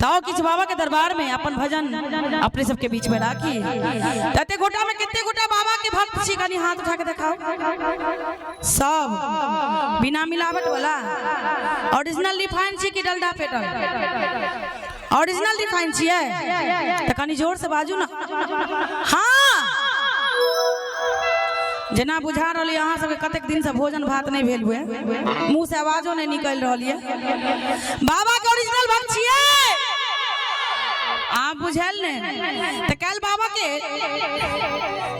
तऽ किछु बाबा के दरबार में अपन भजन अपने सबके बीच में राखी। तते गोटा में कते गोटा बाबा के भक्त छी, कनी हाथ उठा के देखाओ। सब बिना मिलावट वाला ओरिजिनल रिफाइन छी कि डलडा पेटल? ओरिजिनल रिफाइन छियै तऽ कनी जोर से बाजू ना। हाँ, जेना बुझा रहल यऽ अहाँ सबके कतेक दिन से भोजन भात नहि भेल हुए, मुंह से आवाजो नहि निकलि रहल यऽ। बाबा के ओरिजिनल भक्त छियै आप, बुझायल ने? तऽ काल्हि बाबा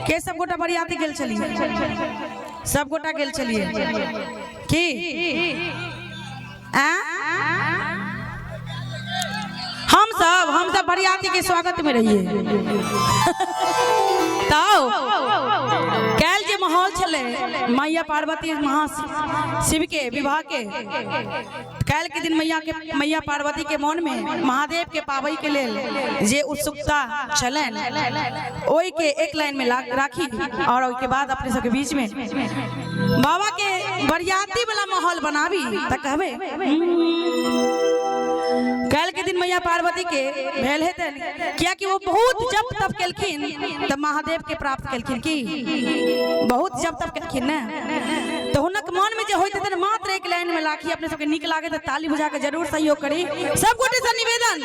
के सब गोटा बरियाती गेल छलियै? सब गोटा गेल छलियै की? आँ? हम सब बरियाती के स्वागत में रहिए। तो काल्हि जे माहौल छलै मैया पार्वती महा शिव के विवाह के, काल्हि के दिन मैया के, मैया पार्वती के मन में महादेव के पाबै के लेल जे उत्सुकता छलनि, ओहि के एक लाइन में राखी और ओहि के बाद अपने सबके बीच में बाबा के बरियाती वाला माहौल बनाबी। तऽ कहबै, काल्हि के दिन मैया पार्वती के भेल हेतनि, कियाकि वो बहुत जप तप केलखिन तऽ महादेव के प्राप्त केलखिन। की बहुत जप तप केलखिन ने, तऽ हुनक मन में जे होइत हेतनि, मात्र एक लाइन में लाखी। अपने सबके नीक लागे तऽ ताली बजा के जरूर सहयोग करी। सब गोटे से निवेदन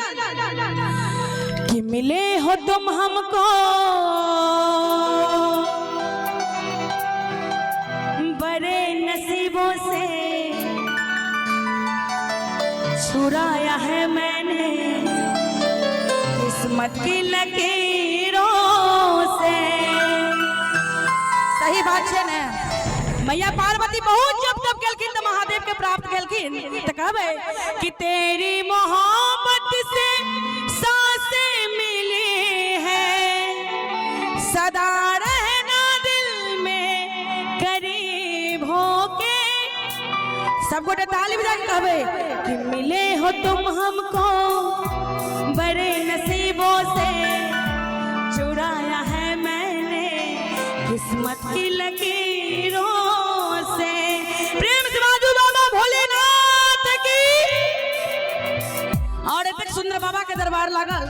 कि मिले हो तुम हमको बड़े नसीबों से, चुराया है मैंने किस्मत की लकीरों से। सही बात छै ने? मैया पार्वती बहुत जप तप केलखिन तऽ महादेव के प्राप्त केलखिन। तऽ कहबै कि तेरी मोहब्बत से सांसें मिली है, सदा रहना दिल में करीब होके। सब गोटे ताली बजा के कहबै कि मिले हो तुम हमको बड़े नसीबों से, चुराया है मैंने किस्मत की लकीरों से। प्रेम से बाजू, बाबा भोलेनाथ की। और एतेक सुंदर बाबा के दरबार लागल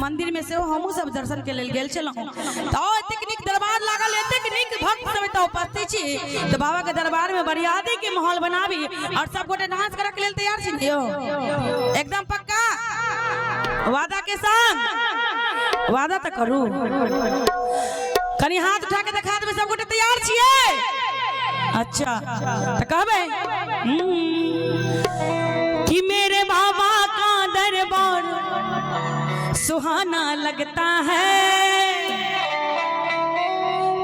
मंदिर में सेहो हमहूँ सब दर्शन के लेल गेल छलहुँ। तऽ एतेक नीक दरबार लागल, एतेक नीक भक्त सब एतऽ उपस्थित छी, तऽ बाबा के दरबार में बरियाती के माहौल बनाबी और सब गोटे डांस करे के लेल तैयार छी ने यौ? एकदम पक्का वादा के संग वादा तऽ करू। कनी हाथ उठा के देखा देबै, सब गोटे तैयार छियै? अच्छा, तऽ कहबै कि मेरे बाबा का दरबार सुहाना लगता है,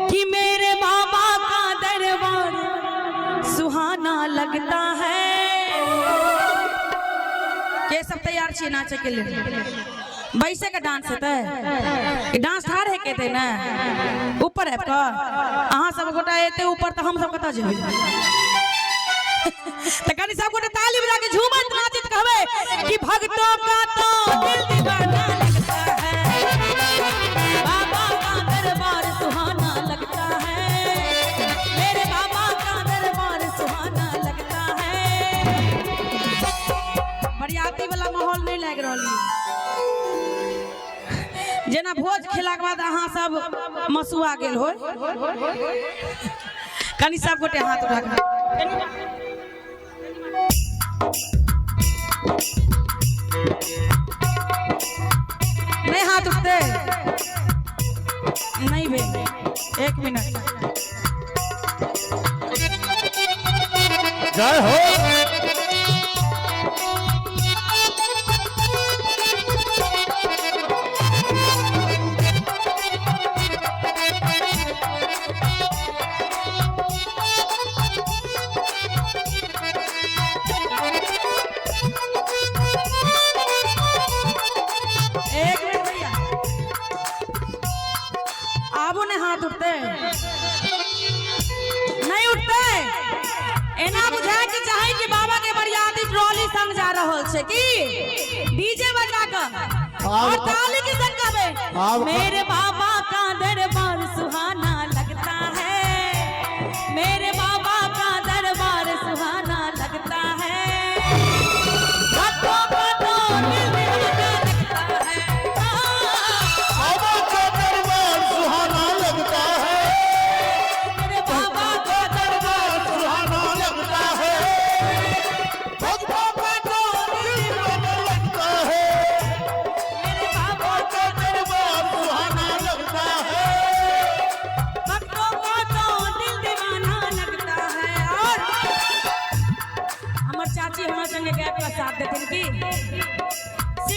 कि मेरे बाबा का दरबार सुहाना लगता है। के सब तैयार छियै नाचे के लेल? बैसे के डांस हेतै ई डांस? ठाढ़ हे के हेतै ने? ऊपर आबि कऽ अहाँ सब गोटा एते ऊपर, तऽ हम सब कतऽ जेबै? तऽ कनि सब गोटे ताली बजा के झूमैत नाचैत कहबै कि भक्तों का तो दिल दीवाना लगता है, बाबा का दरबार सुहाना लगता है, मेरे बाबा का दरबार सुहाना लगता है। बरियाती वाला माहौल नहीं लागि रहल ये, जेना भोज खेलाके बाद अहाँ सब मसुआ गेल हो। कनि सब गोटे हाथ उठा के। नहीं हाथ उठते नहीं भेल। एक मिनट। जय हो। एक मिनट भैया, आबो ने हाथ उठते नहीं उठते। एना बुझाय के चाही कि बाबा के बरियाती ट्रॉली संग जा रहल छै की डीजे बजा के और ताली के संग कहबै, मेरे बाबा का दरबार सुहाना लगता है, मेरे बाबा का दरबार सुहाना लगता है, भक्तों को तो दिल दीवाना लगता।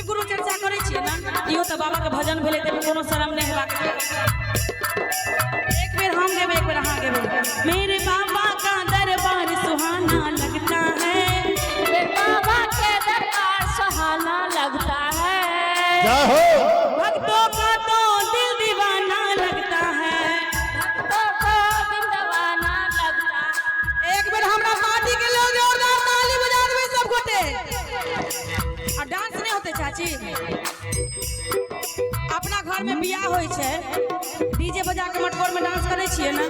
शिव गुरु चर्चा करै छियै ने, इहो तऽ बाबा के भजन भेलै, तऽ कोनो शरम नहि हेबाक चाही। एक बेर हम गेबै, एक बेर अहाँ गेबै। मेरे बाबा का दरबार सुहाना लगता है, मेरे बाबा के दरबार सुहाना लगता है, जय हो। भक्तों का तो दिल दीवाना लगता है, भक्तों को दिल दीवाना लगता है। एक बेर हमरा पार्टी के लोग जोरदार ताली बजा देबै सब गोटे। आ डांस नहीं होते चाची? अपना घर में बियाह होइ छै, डीजे बजा के मटकोर में डांस करै छियै ने,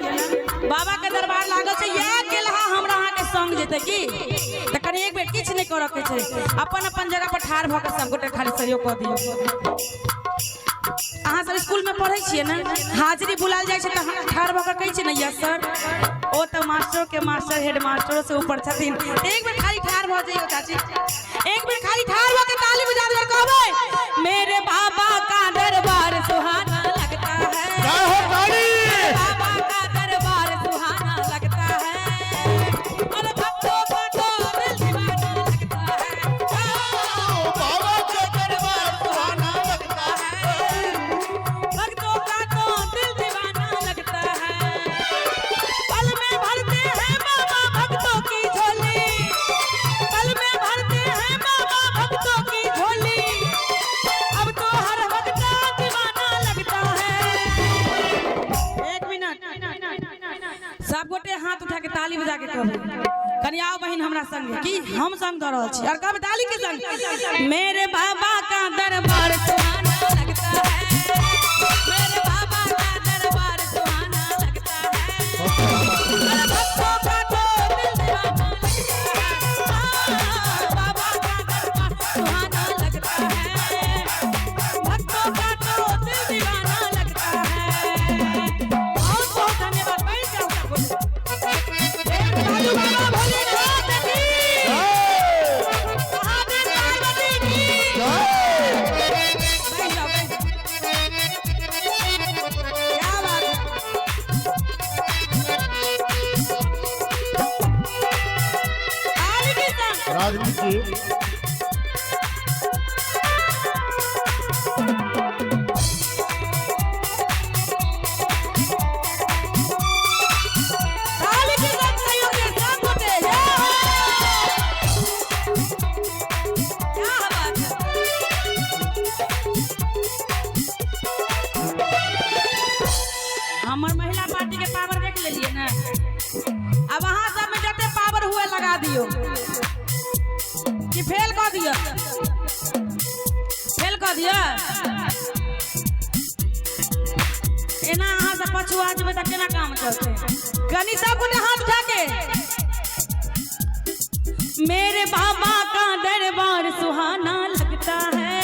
बाबा के दरबार लागल छै, इएह केलहा हमरा अहाँ के संग जेतै की? तऽ कनि एक बेर किछु नहि करऽ के छै, अपन अपन जगह पर ठाढ़ भऽ के सब गोटे खाली सहयोग कऽ दियौ। अहाँ सब स्कूल में पढ़ै छियै ने, हाजिरी बुलायल जाइ छै तऽ ठाढ़ भऽ के कहै छियै ने यस सर। ओ तऽ मास्टरो के मास्टर, हेड मास्टरो से ऊपर छथिन। एक बेर खाली ठाढ़ भऽ जइयौ चाची, एक बेर खाली ठाढ़ भऽ के ताली बजा देबै, कहबै मेरे बाबा का दरबार सुहाना लगता है, जय हो ताली। बाबा का दरबार सुहाना लगता है, और भक्तों का तो दिल दीवाना लगता है, बाबा के दरबार सुहाना लगता है, भक्तों का तो दिल दीवाना लगता है। पल में भरते हैं बाबा भक्तों की झोली, पल में भरते हैं बाबा भक्तों की झोली, अब तो हर भक्ता दीवाना लगता है। एक मिनट, सब गोटे हाथ उठा के ताली बजा के कहबै, कनि आओ बहिन हमरा संग, की हम संग दऽ रहल छी, और कहबै ताली के संग, मेरे बाबा का दरबार सुहाना लगता है, मेरे बाबा का दरबार सुहाना लगता है, और भक्तों का तो दिल दीवाना लगता है, हाँ, बाबा का दरबार सुहाना लगता है, भक्तों का तो दिल दीवाना लगता है। बहुत बहुत धन्यवाद। बैठ जाओ सब गोटे। साधु बाबा भोलेनाथ की, महादेव पार्वती की। बैठ जाओ, बैठ जाओ। क्या बात है। ताली के संग। राजनीति ताली के संग सहयोग के सब गोटे। जय हो। क्या बात है। हमर महिला पार्टी के पावर देख लेलिए ने, अब अहाँ सब में जते पावर हुए लगा दियो कि फेल कऽ दियो, फेल कऽ दियो। एना अहाँ सब पछुआ जेबै तऽ केना काम चलतै? कनि सब गोटे हाथ उठा के, मेरे बाबा का दरबार सुहाना लगता है।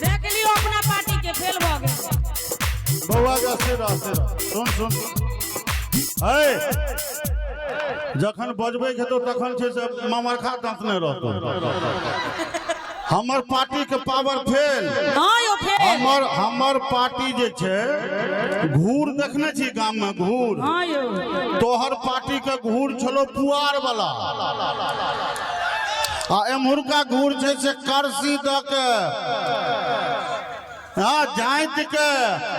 देख लियो अपना पार्टी के फेल भऽ गेल। बौआ के अस्थिर अस्थिर, सुन सुन, है जखन बजबै के तो तखन छै से ममरखा दाँतने रहतो। हमर पार्टी के पावर फेल। हाँ यो फेल। हमर हमर पार्टी जे छै, घूर देखने छी गाम में घूर? हाँ यो। तोहर पार्टी के घूर छलो पुआर वाला, आ एम्हुरका घूर छै से करसी दऽ के, हाँ, जाइत के,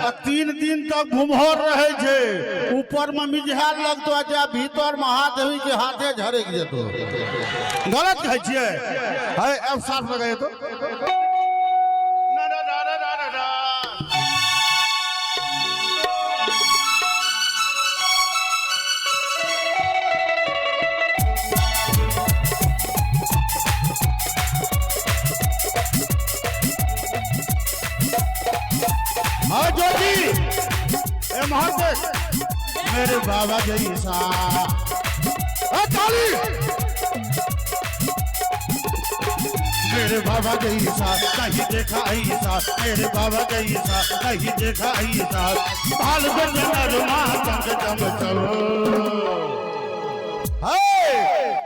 आ 3 दिन तक घुमहर रहे छै, ऊपर में मिझायल लगतो आ जा भीतर में हाथ होई के हाथे झरक जेतो। गलत कहै छियै? है अब साफ लगाइए तो। हाँ ज्योति, एम्हर देख, मेरे बाबा जैसा ताली, मेरे बाबा जैसा नहीं देखा ऐसा, मेरे बाबा जैसा नहीं देखा ऐसा, बाल नरमा चमक चमक चलो।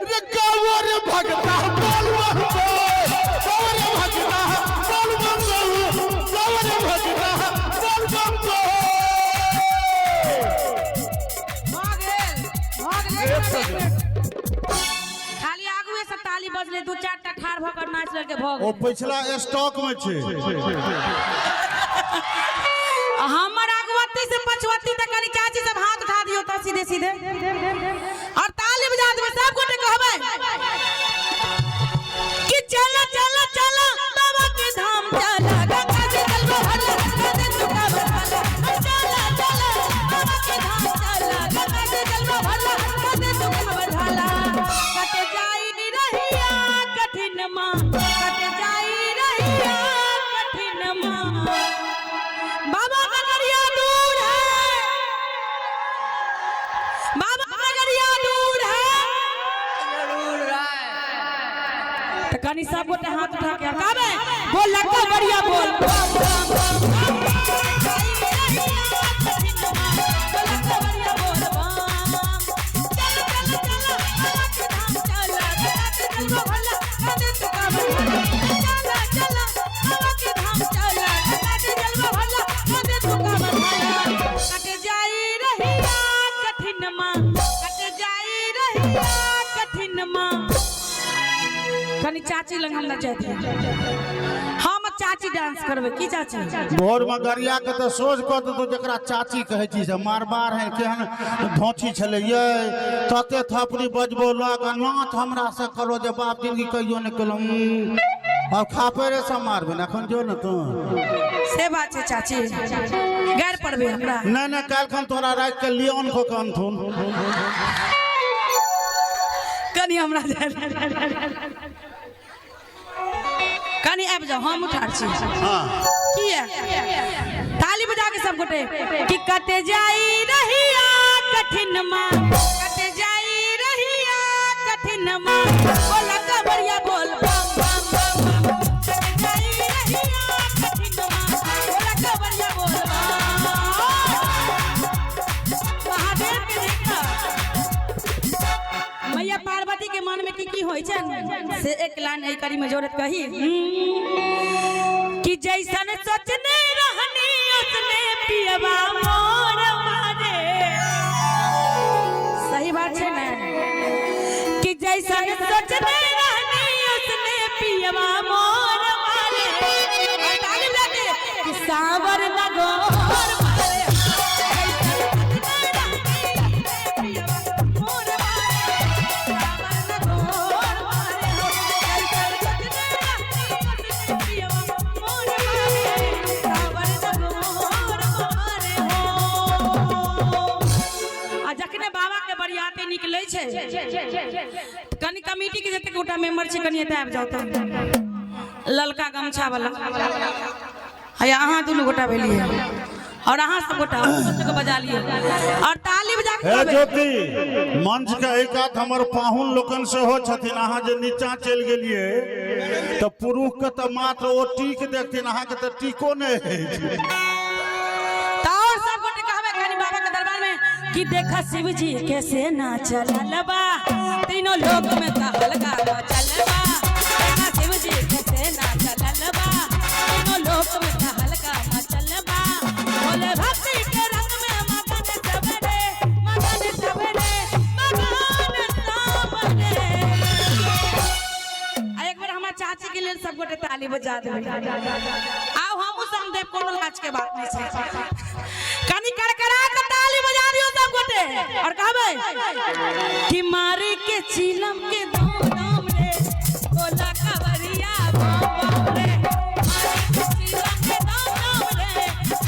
रे गावर भगता बोल बम बोल, गावर भगता बोल बम बोल, गावर भगता बोल बम बोल। भऽ गेल, भऽ गेल। खाली आगुए से ताली बजले, 2-4 टा ठाढ़ भऽ भऽ कऽ नाच लड़के भऽ ओ गेल। पिछला स्टॉक में छै। हमर अगवत्ती से पछवत्ती तक कनी चाची सब हाथ उठा दियो त सीधे सीधे और ताली बजा देबै, सब गोटे कहबै कि चलो चलो चलो बाबा के धाम चला, गंगा जी जलवा भरला, गंगा चुका भरला। चलो चलो बाबा के धाम चला, गंगा जी जलवा भरला, गंगा चुका भरला। कट जाई रहिया कठिन माँ, कट जाई रहिया कठिन माँ, बाबा नगरिया दूर है, बाबा नगरिया दूर है। तो कनी सब गोटे हाथ उठा के कहबै, बोल लड़का बढ़िया बोल। कट जाई रहिया कठिन माँ, कट जाई रहिया कठिन माँ। कनी चाची लग हम नचैत, हम चाची डांस करबै की चाची? भोर में गरिया के तऽ सोझ कऽ देतौ जकरा चाची कहै छी से मारबार है, केहन धोची छलै ये, तते थपड़ी बजबो लग आ नाच हमरा से कहलो जे बाप जिंदगी कहियो नहि केलहुँ। आब खापरे से मारबै ने एखन जो ने तू। से बात छै चाची, गैर पड़बै हमरा। नहि नहि, काल्हिखन तोरा राखि के लियौन कऽ के अनथुन। कनी हमरा जाय, कनी आबि जाओ, हम उठार छी। हाँ। किया ताली बजा के सब गोटे कि कट जाई रहिया कठिन माँ, कट जाई रहिया कठिन माँ, बोल कबरिया बोल बम बम बम बम। कट जाई रहिया कठिन माँ, बोल कबरिया बोल बम। महादेव के देखा मैया पार्वती के मन में की की होई छन से एक लाइन एहि कड़ी में जोड़त कही कि जैसन सोचने रहनी उसने पियवा मोर मारे। सही बात छै ने कि जैसन सोचने रहनी उसने पियवा मोर मारे। और ताली बजा के कि सावर नगोर मारे। जैसन सोचने रहनी उसने पियवा मोर मारे, सावर नगोर मारे। जैसन सोचने रहनी उसने पियवा मोर मारे, सावर नगोर मारे हो। आ जखने बाबा के बरियाती निकले छै, कनी कमिटी के जतेक गोटा मेंबर छै कनी एतऽ आबि जाउ तऽ, ललका गमछा वाला हैया अहाँ दुनू गोटा भेलियै और अहाँ सब गोटा सबके बजा लियै और ताली बजा के हे कहबै। ज्योति, मंच के एहि कात हमर पाहुन लोकन सेहो छथिन। अहाँ जे नीचा चलि गेलियै तऽ पुरुष के तऽ मात्र ओ टीक देखथिन, अहाँके तऽ टीको नहि अछि। तऽ और सब गोटे कहबै कनी बाबा के दरबार में कि देखा शिव जी के सेना चलल बा, तीनों लोक में तहलका मचल बा। देखा शिव जी के सेना चलल बा, तीनों लोक में तहलका मचल बा। भोले भक्ति के रंग में मगन सब रे, मगन सब रे, मगन सब रे। आ एक बेर हमर चाची के लेल सब गोटे ताली बजा देबै। आउ हमहूँ संग देब, कोनो लाज के बात नहीं छै। कनी करकरा के ताली बजा दियो सब गोटे और कहबै कि मारी के चिलम के दम दम रे, बोला कवरिया बम बम रे। मारी के चिलम के दम दम रे,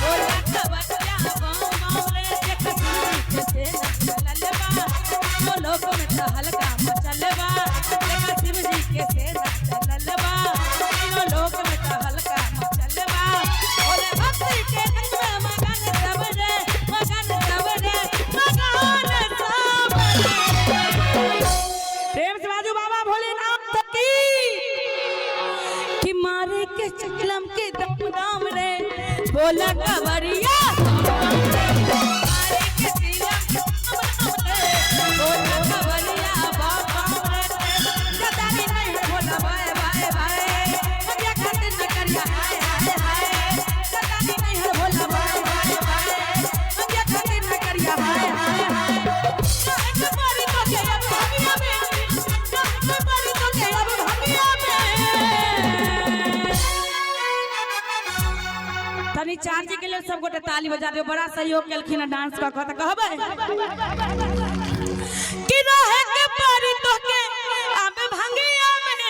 बोला कवरिया बम बम रे। देख शिव के सेना चलल बा, तीनों लोक में तहलका मचल बा। देख शिव जी के सेना चलल बा, तीनों लोक में तहलका मचल बा। भोले भक्ति के रंग में मगन सब रे, मगन सब रे, मगन सब रे। प्रेम से बाजू बाबा भोलेनाथ की कि मारे के चिलम के दम दम रे, बोला कवरिया मारे के चिलम के दम दम रे, बोला कवरिया बम बम रे। जदानी नहीं है भोला बाय बाय बाय, मगिया खातिर न करिया हाय हाय हाय। जदानी नहीं है भोला बाय बाय बाय, मगिया खातिर न करिया हाय हाय हाय। काहे के मारी तो के अब भगिया में, काहे के मारी तो के अब भगिया में। इंचार्ज के लेल सब गोटे ताली बजा दियौ, बड़ा सहयोग केलखिन डांस कऽ कऽ। तऽ कहबै कि रहे के परी तोहके अब भंगिया में,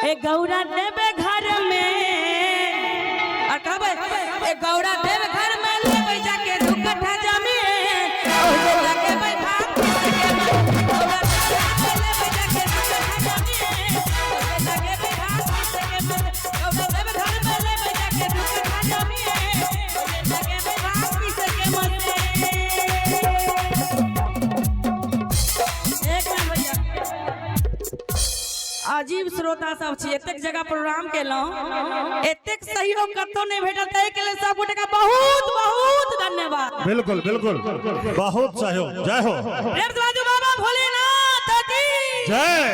ए गौरा देवे घर में। और कहबै ए गौरा देवे घर में लेबै जाके दू कट्ठा जमीन, ओहि लगेबै भांग पीसके मन। गौरा देवे घर में लेबै जाके दू कट्ठा जमीन, ओहि लगेबै भांग पीसके मन। गौरा देवे घर में लेबै जाके दू कट्ठा जमीन, ओहि लगेबै भांग पीसके मन। एक मिनट भैया, अजीब श्रोता सब छी, एतेक जगह प्रोग्राम केलहुँ, एतेक सहयोग कतौ नहि भेटल, ताहिके लेल सब गोटे के बहुत बहुत धन्यवाद। बिल्कुल बिल्कुल, बहुत सहयोग, जय हो। प्रेम से बाजू बाबा भोलेनाथ की जय।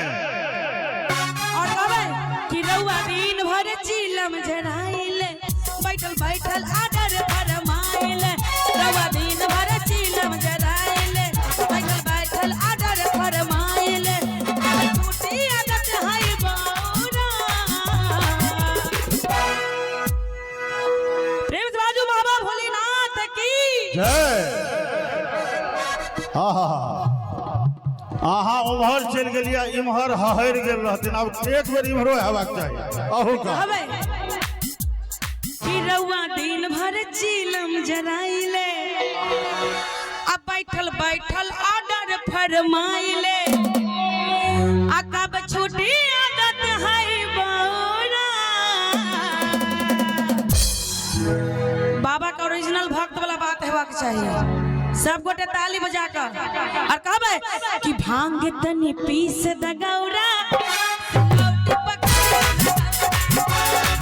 और कहबै कि रउआ दिन भर चिलम झराइले, बैठल बैठल आडर फरमाइले। रउआ दिन भर चिलम झराइले, बैठल बैठल आडर फरमाइले। छूटी आदत है बौरा। प्रेम से बाजू बाबा भोलेनाथ की जय। हाँ हाँ हाँ, अहाँ उम्हर चलि गेलियै, इम्हर हहरि गेल रहथिन, आब एक बेर इम्हरो हेबाक चाही अहू का। कहबै कि रउआ दिन भर चिलम जराइले, आ बैठल बैठल ऑर्डर फरमाइले, आ कब छूटी आदत है बौरा। बाबा का ओरिजिनल भक्त वाला बात हेबाक चाहिए। सब गोटे ताली बजा कर और कहबै कि भांग तनी पीस द गौरा,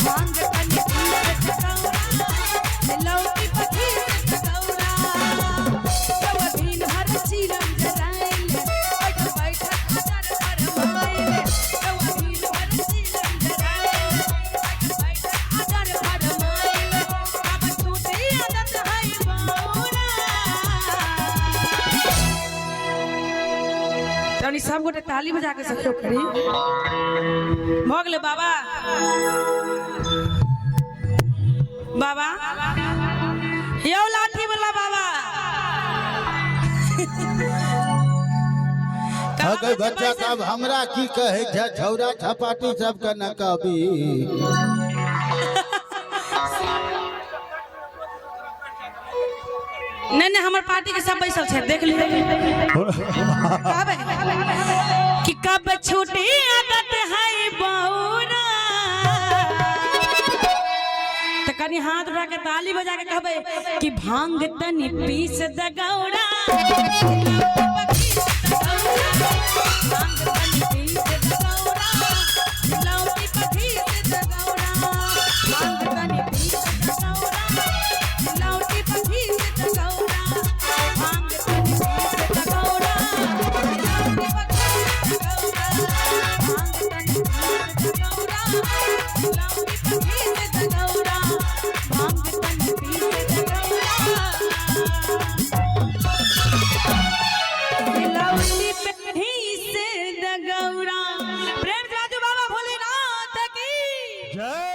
भांग तनी पीस द गौरा, लौटी पखी द गौरा। रउआ दिन भर चिलम जराइले, बैठल बैठल आदर फरमाइले। रउआ दिन भर चिलम जराइले, बैठल बैठल आदर फरमाइले। अब छूटी आदत है बौरा। तनी सब गोटे ताली बजा के सहयोग करी। भऽ गेलै बाबा, बाबा यौ लाठी वाला बाबा। अगे बच्चा साहब, हमरा की कहै छै, छौरा छपाटी सबके न कहबी। नहीं नहीं, हमर पार्टी के सब बैसल छै, देख लियौ। कहबै कि कब छूटी आदत है बौरा, तऽ कनि हाथ उठा के ताली बजा के कहबै कि भांग तनी पीस द गौरा, भांग तनी पीस द गौरा, लौटी पखी द गौरा। भांग तनी पीस द गौरा, लौटी पखी द गौरा। भांग तनी पीस द गौरा, लौटी पखी द गौरा। भांग तनी पीस द गौरा, लौटी पखी द गौरा। भांग तनी पीस द गौरा, लौटी पखी से द गौरा। प्रेम से बाजू बाबा भोलेनाथ की जय।